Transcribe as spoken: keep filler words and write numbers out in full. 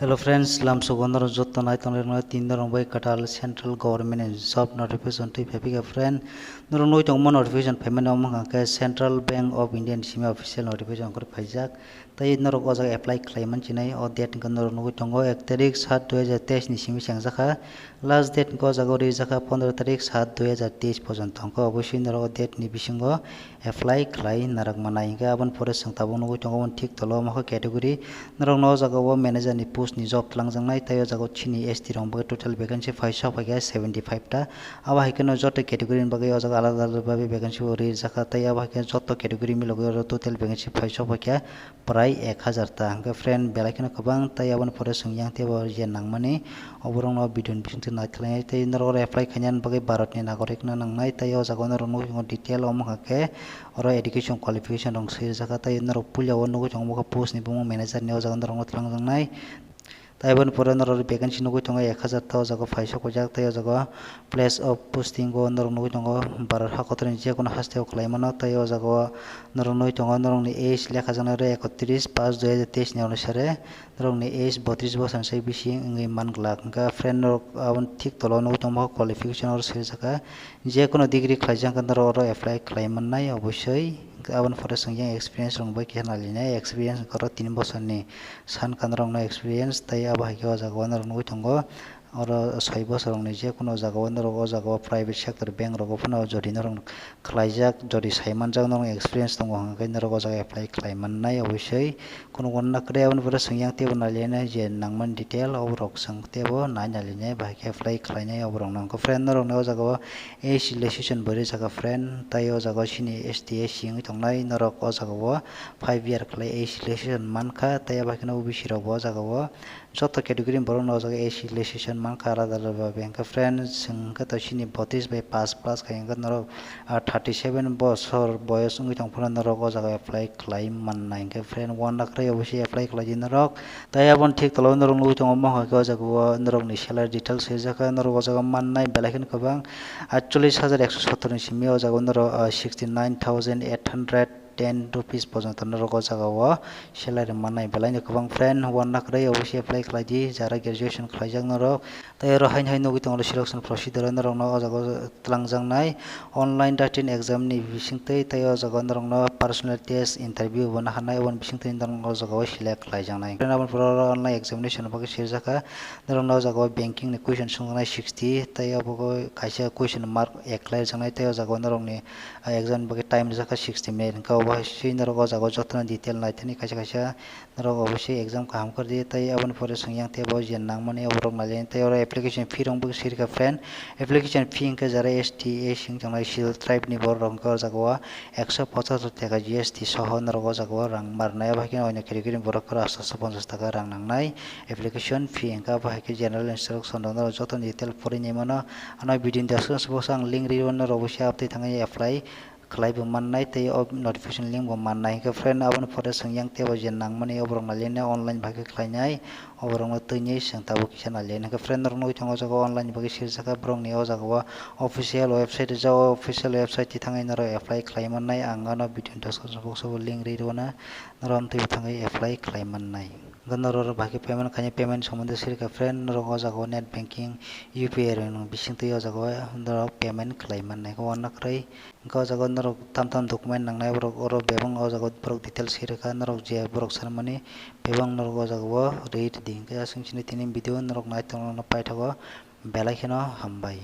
Hello friends, lamsogo norok joto nai tongnai rokno tin norok bai kwtal central government ni job notification twi phai phika friend. Norok nugwi tongo notification phaimani omo hwnka khe Central Bank of India ni simi official notification khe phaijak. Tei norok o jaga apply khlai man chinai o date hwnka norok nugwi tongo ek tarik sat dui hajar teis ni simi chengjakha. Last date hwnka o jaga o rijak kha pondro tarik sat dui hajar teis porjonto hwnka, obosoi norok o date ni bisingo apply khlai narwk manai. Hwnkhe aboni pore chwng tabuk nugwi tongo, aboni thik tola o mokha category. Norokno o jaga o manager ni post ni job twlangjaknai, tei o jaga o chini S T rok bagwi total vacancy phaisa phaikha seventy five ta. Abo hai kheno joto category ni bagwi o jaga alada alada bagwi vacancy bo rijak kha, tei abo hai khe joto category milogwi oro total vacancy phaisa phaikha prai ek hajar ta. Hwnkhe friend, belai kheno kwbang, tei aboni pore chwng yang tei bo je nangmani, oborokno video ni bisingtwi naitwlai tei norok oro apply khainani bagwi Bharat ni nagorik no nangnai, tei o jaga o norok nugwi tongo detail omo hwnka khe oro education qualification rok swijak kha, tei norok puila o nugwi tongo post ni bumung manager ni, o jaga norok no twlangjaknai. Tai aboni pore norok vacancy nugwi tongo ek hajar ta, o jaga phaisa kujak, tei o jaga place of posting o norok nugwi tongo Bharat ha kotor ni jekunu haste o khlai mano, tei o jaga o norok nugwi tongo norokni age lekha jaknai rok ekotris pash dui hajar teis ni onusare. Norokni age botris bosor ni sai bisi wngwi man glak. Hwnkhe friend norok aboni thik tola o nugwi tongma qualification oro swijak kha. Jekunu degree khlaijak hwnkhe norok oro apply khlai mannai obosoi. Hwnkhe aboni pore chwng yang experience rok bai khe nailainai. Experience hwnkhe oro tin bosorni san kha norokno experience, tei abo hai khe o jaga o norok nugwi tongo. Oro soi bosorokni jekunu jagao norok o jagao private sector bank rogo phano jodi norok khlaijak, jodi sai manjak norok experience tongo hwnkhe norok o jaga apply khlai mannai obosoi. Khunuk wanna kwrwi aboni pore chwng yang teibo nailainai je nangmani detail oborok chwng teibo nai nailainai bahai khe apply khlainai oborokno. Hwnkhe friend norokni o jagao age relaxation bo rijak kha friend, tei o jagao chini S T S C wngwi tongnai norok o jagao five year khlai age relaxation mankha, tei abo hai kheno O B C rokbo o jagao joto category ni borok no o jaga age relaxation mankha alada alada bai. Hwnkhe friend, chwng hwnkhe to chini botris bai pass plus kha hwnkhe norok, ah, thirty seven bosor boyos wngwi tong phano norok o jaga apply khlai mannai. Hwnkhe friend, wanna kwrwi obosoi apply khlai di norok. Tai aboni thik tola o norok nugwi tongo, omo hwnkhe o jaga o norok ni salary details swijak kha, norok o jaga mannai belai kheno kwbang, atchollish hajar ekso sottor ni simi o jaga o norok, ah, sixty nine thousand eight hundred ten rupees porjonto norok o jaga o salary mannai, belai no kwbang friend, wanna kwrwi obosoi apply khlai di jara graduation khlaijak norok. Tei oro haino hai nugwi tongo selection procedure o norok no o jaga o twlangjaknai online written exam ni bisingtwi, tei o jaga o norok no personal test interview bo naharnai, oboni bisingtwi norok no o jaga o select khlaijaknai. Friend, aboni pore oro online examination bagwi swijak kha. Norokno o jaga o banking ni question swngjaknai sixty, tei obo kaisa question mark ek lai rwjaknai, tei o jaga o norokni, ah, exam ni bagwi time rijak kha sixty minute. Hwnkhe obo hai se norok o jaga o jotono detail naithani kaisa kaisa norok obosoi exam kaham khe rwdi, tei aboni pore chwng yang tei bo je nangmani oborok nailainai, tei oro application fee rok bo swi rwkha friend. Application fee hwnkhe jara S T, S C wng tongnai scheduled tribe ni borok rok hwnkhe o jaga o ekso pochatur taka G S T soho norok o jaga o rang ma rwnai, abo hai khe oino category ni borok khe astaso ponchas taka rang nangnai. Application fee hwnkhe abo hai khe general instruction rok norok joto ni detail pori nai mano. Ano video ni description box o ang link rwi rw norok bai se abtwi thangwi apply khlai bo mannai tei o notification link bo mannai. Hwnkhe friend, aboni pore chwng yang tei bo je nangmani oborok nailainai online bai khe khlainai, oborokno twini chwng tabuk kisa nailainai. Hwnkhe friend, norok nugwi tongo o jaga o online bai khe swijak kha borokni o jaga o official website rijak, o official website twi thangwi norok apply khlai mannai. Ang ano video ni description box o link rwi rw na. Norok amtwi bo thangwi apply khlai mannai. Hwnkhe norok oro bahai khe payment khainai, payment somondo sirikha friend, norok o jaga o net banking, U P I rok nw bisingtwi o jaga o norok payment khlai mannai. Hwnkhe wanna kwrwi, hwnkhe o jaga o norok tam tam document nangnai borok oro bebak o jaga o borok details sirikha, norok je borok sanmani bebak norok o jaga o rwi rwdi. Hwnkhe aswk chini tini video norok nai tongna paithago, belai kheno hambai.